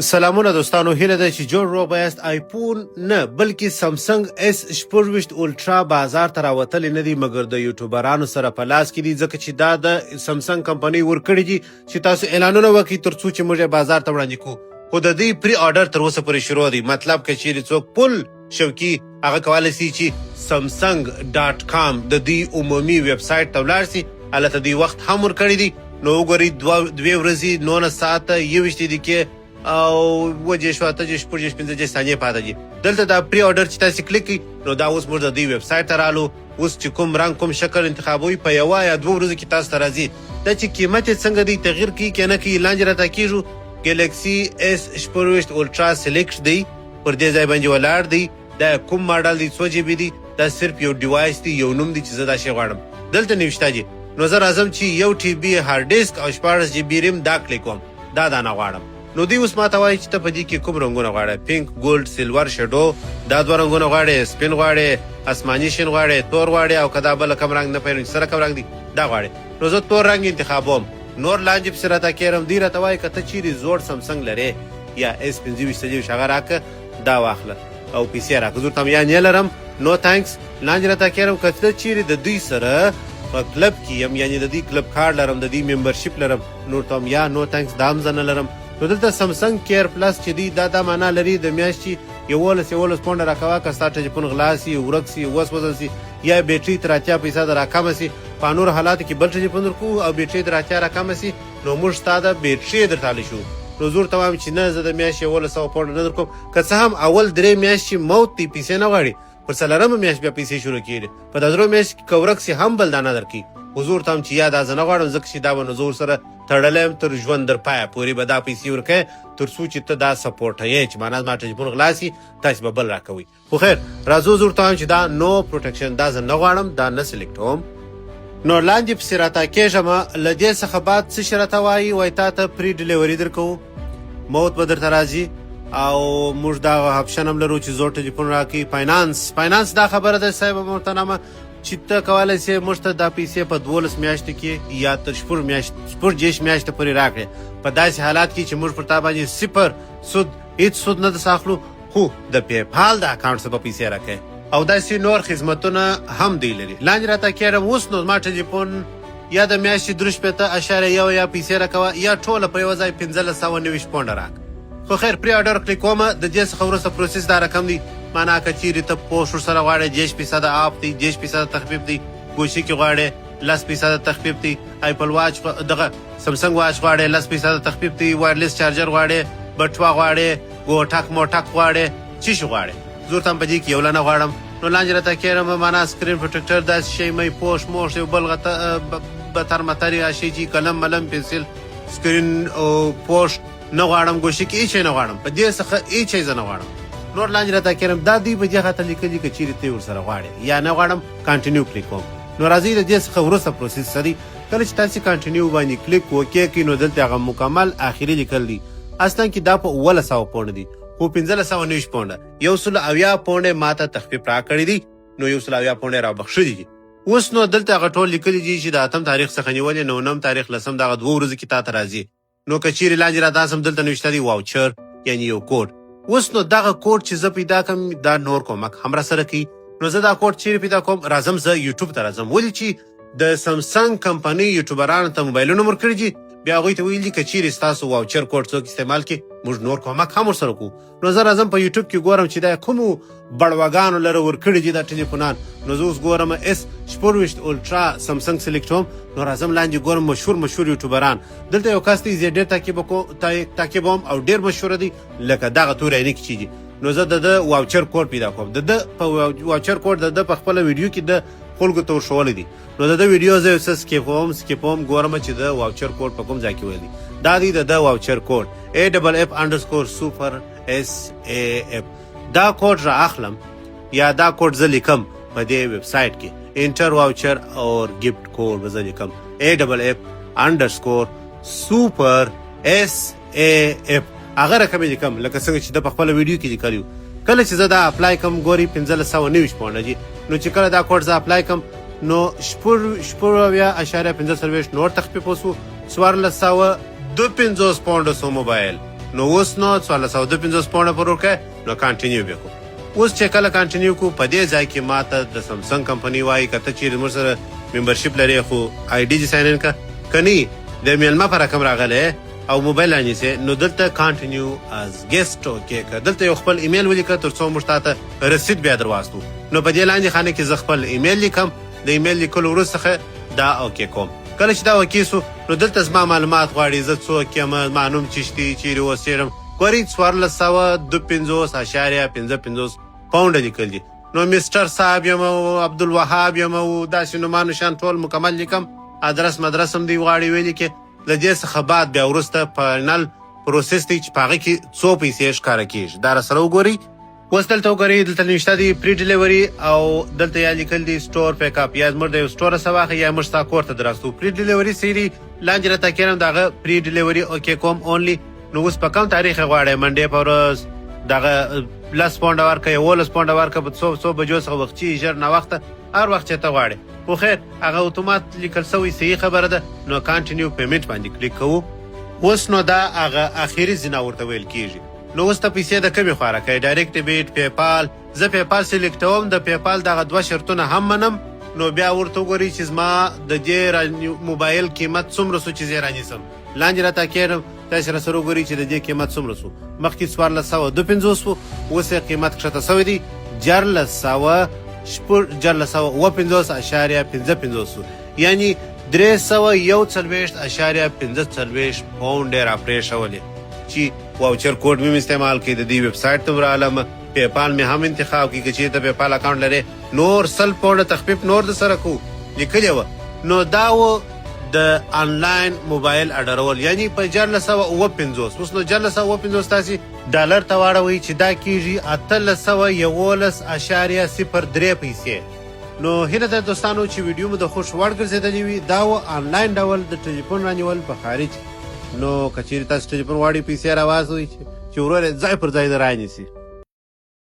سلامونه دوستانو، هیله ده چې جوړ روغ به یاست. آیفون نه بلکې سامسونګ اس 26 الټرا بازار ته راوتلی نه دی، مګر د یوټیوبرانو سره په لاس کې دي، ځکه چې دا د سامسونګ کمپنۍ ورکړي دي چې تاسو اعلانونه وکړئ تر څو چې موږ یې بازار ته وړاندې کړو. خو د دې پری آرډر تر اوسه پورې شروع دی. مطلب که چیرې څوک پل شوقي هغه کولی شي چې samsung.com د دوی عمومي ویب سایټ ته ولاړ شي، هلته دوی وخت هم ورکړی دی. نو وګورئ، 2 ورځې، 19 ساعته، 21 دقیقې او 37، 38، 36، 35 ثانیې پاتې دي. دلته دا پری آرډر چې تاسو کلیک کړئ، نو دا اوس موږ د دوی ویب سایټ ته رالو. اوس چې کوم رنګ، کوم شکل انتخابوي، په یوه یا 2 ورځو کې تاسو ته راځي. دا چې قیمت یې څنګه دی، تغییر کوي که نه کوي، لاندې راته کېږو. ګلیکسي اس 26 الټرا سلیکټ دی، پر دې ځای باندې ولاړ دی. دا کوم ماډل دی، څو جی بي دی، دا صرف یو ډیوایس دی، یو نوم دی چې زه دا شی غواړم. دلته نوشته دي. نو زه راځم چې 1 ټي بي هارډ ډیسک او 16 جی بي ریم، دا کلیک کوم، دا دانه غواړم. نو دوی اوس ماته وایي چې ته په دې کې کوم رنګونه غواړې؟ پینک، ګولډ، سیلور، شډو، دا دوه رنګونه غواړې، سپین غواړې، آسماني شین غواړې، تور غواړې، او که دا بل کوم رنګ نه پوهېږم چې سره کوم رنګ دی، دا غواړې. نو زه تور رنګ انتخابوم. نور لاندې پسې راته کېرم. دوی راته وایي که ته چیرې زوړ سامسونګ لرې یا اس 25 څلوېښت، هغه راکړه، دا واخله او پیسې راکړه. زه ورته وایم یا نه لرم، نو تانکس. لاندې راته کېرم. که ته چیرې د دوی سره په کلب کې یم، یعنې د دوی کلب کارت لرم، د دوی ممبرشپ لرم، نو ورته وایم یا نو تانکس، دا هم زه نه لرم. نو دلته سامسونګ کیر پلس چې دی، دا معنا لري د میاشتې 11 پونډه راکوه که ستا ټلیفون غلا سي، ورک سي، وسوځل سي یا بیټري تر 80 فیصده راکمه سي. په نورو حالاتو کې بل ټلیفون درکوو او بیټري تر 80 راکمه سي، نو موږ ستا د بیټري درته حل شو. نو زه ورته وایم چې نه، زه د میاشتې 1100 پونډه نه درکوم. که څه هم اول 3 میاشتې موت دی، پیسې نه غواړي، پر څلورمه میاشت بیا پیسې شروع کېږي. په دا درو میاشت کې که ورک سي هم بل دانه درکوي. خو زه ورته وایم چې یا دا زه نه غواړم، ځکه چې دا به نو زه ورسره تړلی یم، تر ژوند در پایه پورې به دا پیسې ورکوې تر څو چې ته دا سپورټ یې چې معنا زما ټلیفون غلا سي، تاسې به بل راکوئ. خو خیر، راځو. زه ورته وایم چې دا نو پروټیکشن، دا زه نه غواړم، دا نه سلیکټوم. نو لاندې پسې راته کېږم. له دې څخه بعد څه شي راته وایي؟ وایي تا ته پری ډیلیوري درکوو، موت به درته راځي، او موږ دا اپشن هم لرو چې زوړ ټلیفون راکړي. فاینانس دا خبره ده صاحب محترمه چې ته کولی شې موږ ته دا پیسې په 12 میاشتو کې یا تر 36 میاشتو پورې راکړې، په داسې حالات کې چې موږ پر تا باندې صفر سود، هیڅ سود نه درڅخه اخلو، خو د پیپال د اکاونټ څخه به پیسې راکړې. او داسې نور خدمتونه هم دوی لري. لاندې راته کېږم. اوس نو زما ټلیفون یا د میاشتې 63.1 یا پیسې راکوه یا ټوله په یوه ځای 1529 پونډه راکړه. خو خیر، پری آرډر کلیک کوم. د دې څخه وروسته پروسس دا رقم دی. معنا که چیرې ته پوښ ورسره غواړې، 30 فیصده آف دی، 30 فیصده تخفیف دی. ګوشي کې غواړې، 10 فیصده تخفیف دی. ایپل واچ، دغه سامسونګ واچ غواړې، 10 فیصده تخفیف دی. وایرلیس چارجر غواړې، بټوا غواړې، ګوټک موټک غواړې، څه شي غواړې، زه ورته په دې کې یو نه غواړم. نو لاندې راته کېرم. معنا سکرین پروټیکټر، داسې شی مې، پوښ موښ، یو بل غته بتر متر یا شی چې قلم ملم پنسل، سکرین او پوښ نه غواړم. ګوشي کې هیڅ نه غواړم، په دې څخه هیڅ زه نه غواړم. نور لاندې راته کېرم. دا دوی په دې خاطر لیکلي که چیرې ته ورسره غواړې یا نه غواړم. کانټینیو کلیک کوم. نو راځئ، د دې څخه وروسته پروسس څه دی؟ کله چې تاسې کانټینیو باندې کلیک وکړئ، نو دلته هغه مکمل آخري لیکل دي. اصلا کې دا په 1700 پونډ دي، خو 1529 پونډه، 170 پونډه ماته تخفیف راکړی دی. نو 170 پونډه را بخښلي دي. اوس نو دلته هغه ټول لیکلي دي چې د اتم تاریخ څخه نیولې نو نهم تاریخ، لسم، دغه 2 ورځو کې تاته راځي. نو که چیرې لاندې راتاسم، دلته نوشته دی واوچر، یعنی یو کوډ. اوس نو دغه کوډ چې زه پیدا کوم، دا نور کومک هم را سره کوي. نو زه دا کوډ چیرې پیدا کوم؟ راځم، زه یوټیوب ته راځم. ولې چې د سامسونګ کمپنۍ یوټیوبرانو ته موبایلونه ورکړي دي، بیا هغوی ته ویلي که چیرې ستاسو واوچر کوډ څوک استعمال کړي، موږ نور کومک هم ورسره کوو. نو زه راځم، په یوټیوب کې ګورم چې دا کومو بړواګانو لره ورکړي دي دا ټلیفونان. نو زه اوس ګورم، اس 26 الټرا سامسونګ سلیکټ کوم. نو راځم لاندې ګورم مشهور مشهور یوټیوبران. دلته یو کس دی، زه ډېر تعقیبوم او ډېر مشهور دی، لکه دغه تورې عینکې چې دي. نو زه د ده واوچر کوډ پیدا کوم. د ده په واوچر کوډ د ده په خپله ویډیو کې د خلکو ته ورښولی دی. نو د ده ویډیو زه یو څه سکیپوم، ګورم چې د واوچر کوډ په کوم ځای کې ویلی. دا دی د ده واوچر کوډ، AFF_SUPER SAF. دا کوډ را اخلم یا دا کوډ زه لیکم په دې ویب سایټ کې. انټر واوچر اور ګفټ کوډ به زه لیکم AFF_SUPER SAF. هغه رقم یې لیکم لکه څنګه چې د په خپله ویډیو کې لیکلی وو. کله چې زه دا اپلای کوم، ګوري، 1529 پونډه دي. نو چې کله دا کوډ زه اپلای کوم، نو 76.45 نور تخفیف وسو، 1452 پونډه سو موبایل. نو اوس نو 1452 پونډه پر ورکړه، نو continue به کو. اوس چې کله continue کو، په دې ځای کې ماته د سامسونګ کمپنی وایي که ته چیرې موږ سره membership لرې خو ID دې sign in که کني د میلمه په رقم راغلی او موبایل رانیسې، نو دلته continue as guest okay که. دلته یو خپل ایمیل ولیکه تر څو موږ تاته رسید بیا درواستو. نو په دې لاندې خانه کې زه خپل ایمیل لیکم. د ایمیل لیکلو وروسته دا okay کوم. کله چې دا okay سو، نو دلته زما معلومات غواړي، زه څوک یم، زما نوم چی دی، چیرې اوسېږم. ګورئ، 1452.55 پاونډه لیکل دي. نو mister صاحب یم او عبدالوهاب یم او داسې نومانو شان ټول مکمل لیکم. ادرس مدرس هم دی غواړي ولیکي. له دې څخه بعد بیا وروسته final process دی چې په هغه کې څو پیسې ښکاره کېږي، دا راسره وګورئ. اوس دلته وګورئ، دلته نوشته دی free delivery او دلته یا لیکل دي store pickup، یا زموږ د یو store څخه واخلي یا موږ ستا کور ته دراستو. free delivery صحیح دی. لاندې راته کښېنم، د هغه free delivery okay کوم only. نو اوس په کوم تاریخ یې غواړی؟ Monday په ورځ دغه 10 پونډه ورکړه، 11 پونډه ورکړه، په څو څو بجو څخه وخت چې ژر ناوخته هر وخت چې ته غواړې. خو خیر، هغه اتومات لیکل سوی صحیح خبره ده. نو continue payment باندې کلیک کوو. اوس نو دا هغه اخیری زینه ورته ویل کیږي. نو اوس ته پیسې د کومې خوا راکوې؟ direct debit، PayPal. زه PayPal select وم. د PayPal دغه دوه شرطونه هم منم. نو بیا ورته وګورئ چې زما د دې موبایل قیمت څومره سو چې زه یې رانیسم. لاندې راته کښېنم، تاسې راسره وګورئ چې د دې قیمت څومره سو. مخکې 1452 وو، اوس یې قیمت کښته سوی دی، 1457.55 سو، یعنی 341.45 پونډ یې راپرېښولې چې voucher code مې استعمال کړي، د دې ویب سایټ ته ورغلم، PayPal مې هم انتخاب کړي. که چېرته PayPal account لرې، نور 100 پونډه تخفیف نور د سره کو لیکلی وه. نو دا و د آنلاین موبایل اډرول، یعنی په 1457. اوس نو 1457 تاسې ډالر ته واړوئ چې دا کیږي 1811.03 پیسې. نو هیله ده دوستانو چې ویډیو مو د خوښ وړ ګرځېدلې وي. دا و آنلاین ډول د ټلیفون رانیول په خارج. نو که چیرې تاسو ټلیفون غواړئ، پیسې راواستوئ چې ورور یې ځای پر ځای د رانیسي.